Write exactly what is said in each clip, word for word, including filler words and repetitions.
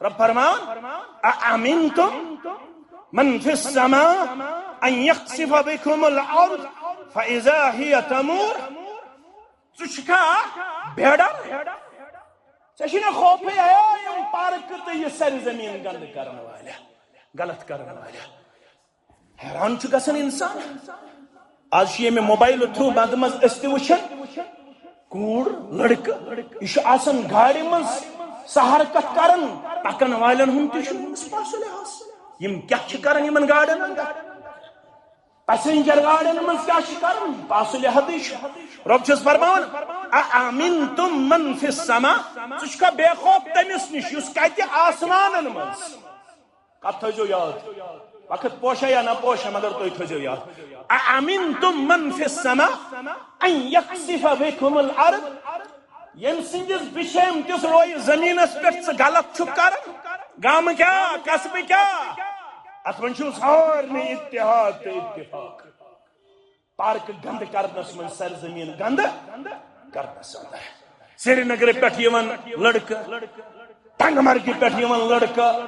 رب فرمان، أأمنتم من في السماء أن يخسف بكم الأرض فإذا هي تمور۔ ژٕ چھُکھا بے ڈر؟ ژےٚ چھُے نہ خوفٕے، ہے، یِم پارکہٕ تہٕ یہِ سرزمین گندٕ کرن والہِ، غلط کرن والہِ۔ حیران چھُ گژھان انسان۔ آز چھُ ییٚمہِ موبایلہٕ تھرو منٛزٕ منٛزٕ أسۍ تہِ وٕچھان، کوٗر، لڑکہٕ، یہِ چھُ آسان گاڑِ منٛز سہر کتھ کران، پکن والٮ۪ن ہُنٛد تہِ چھُ أمِس پاسہٕ لحاظ۔ یِم کیٛاہ چھِ کران یِمن گاڑٮ۪ن اندر؟ پیسنجر گاڑٮ۪ن منٛز کیٛاہ چھِ کران؟ پاسہٕ لحاظٕے چھُ۔ رۄب چھُس فرماوان، أأمنتم من في السماء، ژٕ چھُکھا بے خوف تٔمِس نِش یُس کتہِ آسمانن منٛز؟ کتھ تھٲیزیو یاد، وقت پوشہ یا نہ پوشہ، مگر تُہۍ تھٲیزیو یاد۔ أأمنتم من في السماء أن يخسف بكم الأرض، ییٚمہِ سٕنٛدِس بِچھیمتِس رویہِ زٔمیٖنس پٮ۪ٹھ ژٕ غلط چھُکھ کران۔ گامہٕ کیٛاہ، قصبہٕ کیٛاہ، اتھ منٛز چھُ سارنٕے اتحاد تہٕ اتفاق۔ پارکہٕ گندٕ کرنس منٛز، سرزمین گندٕ کرنس اندر۔ سرینگرٕ پٮ۪ٹھ یِوان لڑکہٕ، ٹنگ مرگہِ پٮ۪ٹھ یِوان لڑکہٕ،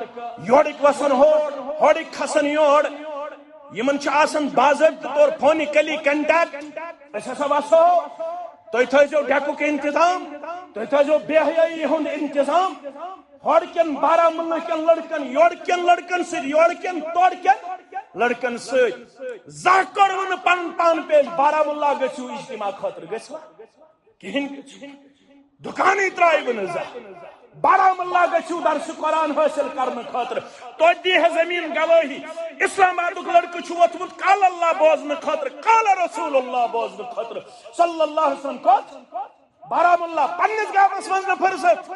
یورٕکۍ وسان ہور، ہورٕکۍ کھسان یور۔ یِمن چھُ آسان باضٲبطہٕ طور فونکلی کنٹیکٹ، أسۍ ہسا وسو، تُہۍ تھٲیزیو ڈیکُک انتظام، تُہۍ تھٲیزیو بے حیٲیی ہُنٛد انتظام۔ ہورکٮ۪ن بارہمولہ کٮ۪ن لڑکن، یورکٮ۪ن لڑکن سۭتۍ، یورکٮ۪ن تورکٮ۪ن لڑکن سۭتۍ۔ زانٛہہ کوٚروٕ نہٕ پنُن پان پیش، بارہمولہ گٔژھِو اجتماع خٲطرٕ، گٔژھوا؟ کِہیٖنۍ۔ دُکانٕے ترٛٲیوٕ نہٕ زانٛہہ۔ بارہمولہ گٔژھِو درس قرآن حٲصِل کرنہٕ خٲطرٕ۔ توتہِ دی ہے زٔمیٖن گوٲہی۔ اسلام آبادُک لڑکہٕ چھُ ووتھمُت قال اللہ بوزنہٕ خٲطرٕ، قال رسول اللہ بوزنہٕ خٲطرٕ، صلی اللہ علیہ وسلم۔ کوٚت؟ بارہمولہ، پننِس گامس منٛز نہٕ فرصت۔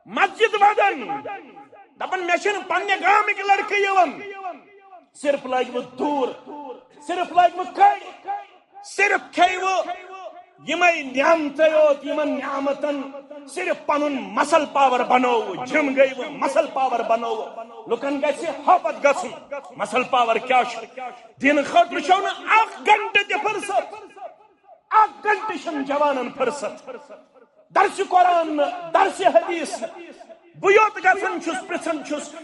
مسجد ودان، دپان، مےٚ چھِنہٕ پننہِ گامٕکۍ لڑکہٕ یِوان۔ صرف لٲگۍ وٕ دوٗر، صرف لٲگۍ وٕ کٔڑۍ، صرف کھیٚیہِ وٕ یِمے نعمتہٕ یوت، یِمن نعمتن صرف پنُن مسل پاور بنوو، جم گٔے وٕ، مسل پاور بنوو۔ لُکن گژھِ ہپت گژھُن، مسل پاور کیٛاہ چھُ؟ دِنہٕ خٲطرٕ چھَو نہٕ اکھ گھنٹہٕ تہِ فرصت۔ اکھ گھنٹہٕ چھَنہٕ جوانن فرصت۔ درسِ قرآن نہٕ، درسِ حدیث نہٕ۔ بہٕ یوت گژھان چھُس، پرژھان چھُس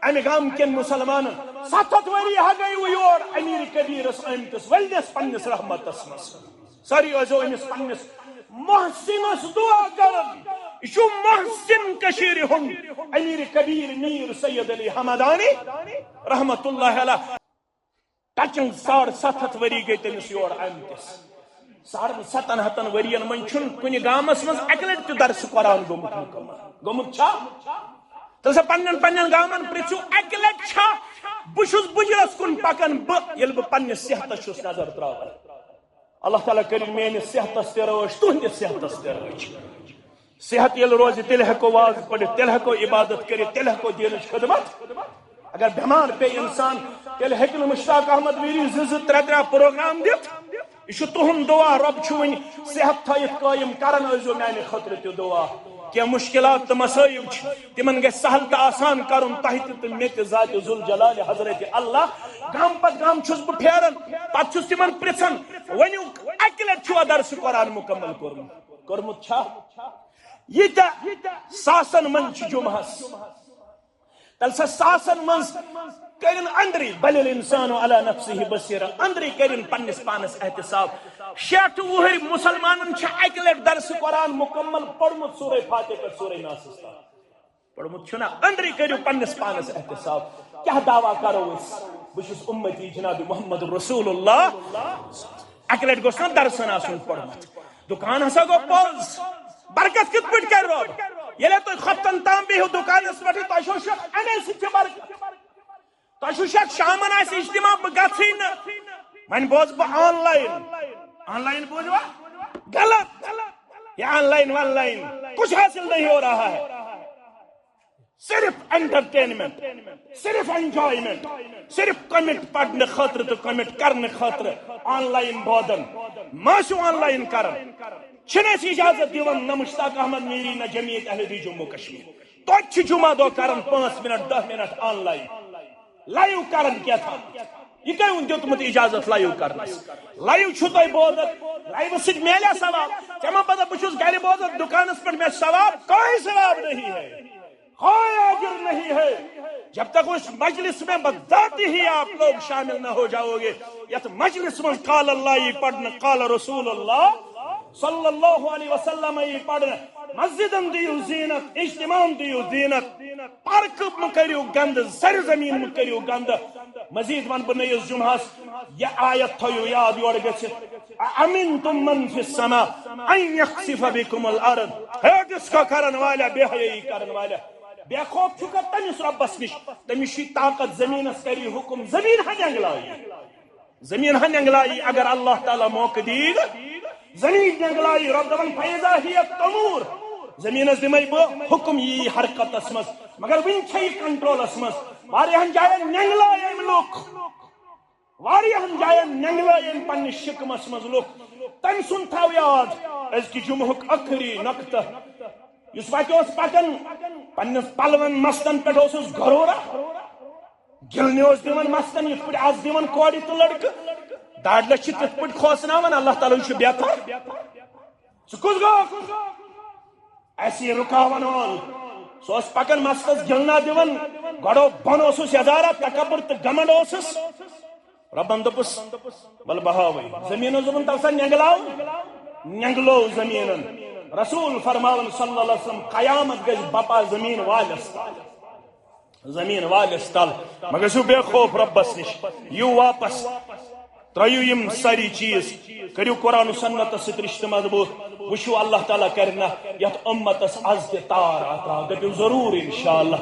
امہِ گامہٕ کٮ۪ن مسلمانن۔ ستھ ہتھ ؤری ہا گٔیوٕ یور امیر کبیرس آمتِس ؤلنِس پننِس رحمتس منٛز۔ سٲری ٲسۍزیو أمِس پننِس محسنس دعا کران۔ یہِ چھُ محسن کٔشیٖرِ ہُنٛد امیر کبیر میر سید علی حمدانی رحمت اللہ علیہ۔ ٹچنگ ساڑ ستھ ہتھ ؤری گٔے تٔمِس یور آمتِس۔ ساڑن ستن ہتن ؤرین منٛز چھُنہٕ کُنہِ گامس منٛز اکہِ لٹہِ تہِ درس قرآن گوٚمُت مُکمل۔ گوٚمُت چھا؟ تہٕ سا پننٮ۪ن پننٮ۪ن گامن پرژھِو، اکہِ لٹہِ چھا؟ بہٕ چھُس بُجرس کُن پکان، بہٕ، ییٚلہِ بہٕ پننِس صحتس چھُس نظر تراوان۔ اللہ تعالیٰ کٔرِنۍ میٲنِس صحتس تہِ رٲچھ، تُہنٛدِس صحتس تہِ رٲچھ۔ صحت ییٚلہِ روزِ، تیٚلہِ ہٮ۪کو واز پٔرِتھ، تیٚلہِ ہٮ۪کو عبادت کٔرِتھ، تیٚلہِ ہٮ۪کو دیٖنٕچ خدمت۔ اگر بٮ۪مار پیٚیہِ اِنسان، تیٚلہِ ہیٚکہِ نہٕ مشتاق احمد میٖری زٕ زٕ ترٛےٚ ترٛےٚ پروگرام دِتھ۔ یہِ چھُ تُہُنٛد دُعا، رۄب چھُ وۄنۍ صحت تھٲیِتھ قٲیِم، کران ٲسۍزیو میانہِ خٲطرٕ تہِ دُعا۔ کینٛہہ مُشکلات تہٕ مصٲیِب چھِ، تِمن گژھِ سہل تہٕ آسان کرُن، تۄہہِ تہِ تہٕ مےٚ تہِ، ذاتِ ذوالجلال حضرت اللہ۔ گامہٕ پتہٕ گامہٕ چھُس بہٕ پھیران، پتہٕ چھُس تِمن پرژھان، ؤنِو، اکہِ لٹہِ چھُوا درس قرآن مکمل کوٚرمُت؟ کوٚرمُت چھا؟ ییٖتیٛاہ ساسن منٛز چھِ جمعہس، تیٚلہِ سا ساسن منٛز کٔرِن أنٛدری، بل الانسان علی نفسہ بصیرہ، أنٛدری کٔرِن پننِس پانس احتساب۔ شیٹھ وُہٕرۍ مسلمانن چھِ اکہِ لٹہِ درس قرآن مکمل پوٚرمُت سورہ فاتحہ پٮ۪ٹھ سورہ ناسس تام۔ پوٚرمُت چھُنہ، أنٛدری کٔرِو پننِس پانس احتساب۔ کیٛاہ دعویٰ کرو أسۍ؟ بہٕ چھُس اُمتی جناب محمد رسول اللہ۔ اکہِ لٹہِ گوٚژھ نہ درسن آسُن پوٚرمُت۔ دُکان ہسا گوٚو پوٚز۔ برکت کِتھ پٲٹھۍ کرِ رۄب؟ ییٚلہِ تُہۍ خۄفتن تام بِہِو دُکانس پٮ۪ٹھٕے، تۄہہِ چھو شک، امے سۭتۍ چھِ برکت۔ تۄہہِ چھُو شک شامن آسہِ اجتماع، بہٕ گژھٕے نہٕ۔ وۄنۍ بوزٕ بہٕ آن لاین۔ آن لاین بوزوا؟ غلط۔ یہ آن لاین وان لاین کچھ حاصل نہیں ہو رہا ہے۔ صرف انٹرٹینمنٹ، صرف انجوائمنٹ، صرف کمنٹ پڑھنہٕ خٲطرٕ تہٕ کمنٹ کرنہٕ خٲطرٕ آن لاین بوزان۔ ما چھُ آن لاین کران؟ چھِنہٕ أسۍ اجازت دِوان نہ مشتاق احمد میٖری نہ جمعیت اہل حدیث جموں کشمیر۔ توتہِ چھِ جمعہ دۄہ کران پانٛژھ منٹ، دَہ منٹ آن لاین۔ لایو کران کیٛاہ تھا؟ یہِ کٔمۍ ووٚن دیُتمُت اجازت لایو کرنس؟ لایو چھُ تۄہہِ بوزان، لایو سۭتۍ میلیا ثواب؟ ژےٚ ما پتہ بہٕ چھُس گرِ بوزان، دُکانس پٮ۪ٹھ مےٚ ثواب؟ کوئی ثواب نہیں ہے۔ کوئی اجر نہیں ہے، جب تک اس مجلس میں بذات ہی آپ لوگ شامل نہ ہو جاؤ گے۔ یتھ مجلس منٛز قال اللہ یی پڑھنہٕ، قال رسول اللہ صلی اللہ علیہ وسلم یی پڑھنہٕ، مسجدن دِیِو زینت، اجتماعن دِیِو زینت، پارکہٕ مہٕ کٔرِو گندٕ، سرزمین مہٕ کٔرِو گندٕ۔ مزید ونہٕ بہٕ نٔیِس جمعہس، یہِ آیت تھٲیِو یاد یورٕ گٔژھِتھ، أأمنتم من في السماء أن يخسف بكم الأرض۔ ہے ڈسکو کرن والیا، بے حیٲیی کرن والیا، بے خوف چھُکھا تٔمِس رۄبس نِش؟ تٔمِس چھُ طاقت، زٔمیٖنس کَرِ حُکُم، زٔمیٖن ہا نٮ۪نٛگلایہِ۔ زٔمیٖن ہا نٮ۪نٛگلایہِ، اگر اللہ تعالیٰ موقعہٕ دِیہِ، زٔمیٖن نٮ۪نٛگلایہِ۔ رۄب دَپان، فإذا هي تمور، زٔمیٖنس دِمے بہٕ حُکُم، یی حرکتس منٛز، مگر وُنہِ چھےٚ یہِ کنٹرولس منٛز۔ واریاہن جاین نٮ۪نٛگلایہِ أمۍ لُکھ۔ واریاہن جاین نٮ۪نٛگلٲے أمۍ پننِس شِکمس منٛز لُکھ۔ تٔمۍ سُنٛد تھاو یاد أزکہِ جمعہُک ٲخری نۄقطہٕ۔ یُس وتہِ اوس پکان، پننِس پلون مستن پٮ۪ٹھ اوسُس گرورا، گِلنہِ اوس دِوان مستن، یِتھ پٲٹھۍ از دِوان کورِ تہٕ لڑکہٕ۔ ڈاڈلس چھِ تِتھ پٲٹھۍ کھوژناوان، اللہ تعالیٰ چھُ بیتر۔ ژٕ کُس گوٚو؟ اَسہِ یہِ رُکاوَن وول۔ سُہ اوس پَکان مَستَس گِلنا دِوان۔ گۄڈٕ بۄن اوسُس یَزارا، تکبر تہٕ گھمنڈ اوسُس۔ رۄبَن دوٚپُس، "وَلہٕ بہٕ ہاوَے۔" زٔمیٖنَس دوٚپُن، "تَلہٕ سا نٮ۪نٛگلاو۔" نٮ۪نٛگلو زٔمیٖنَن۔ رسول فرماوان صلی اللہ علیہ وسلم، "قیامت گژھِ بپا زٔمیٖن والٮ۪س تَل۔" زٔمیٖن والٮ۪س تَل۔ مگر چھُو بے خوف رۄبَس نِش۔ یِیِو واپس۔ ترٛٲیِو یِم سٲری چیٖز۔ کٔرِو قرآن و سنتَس سۭتۍ رِشتہٕ مضبوٗط۔ وٕچھِو اللہ تعالیٰ کَرِ نہ یَتھ اُمتَس از تہِ تار عطا۔ دٔپِو ضروٗر اِنشاءاللہ۔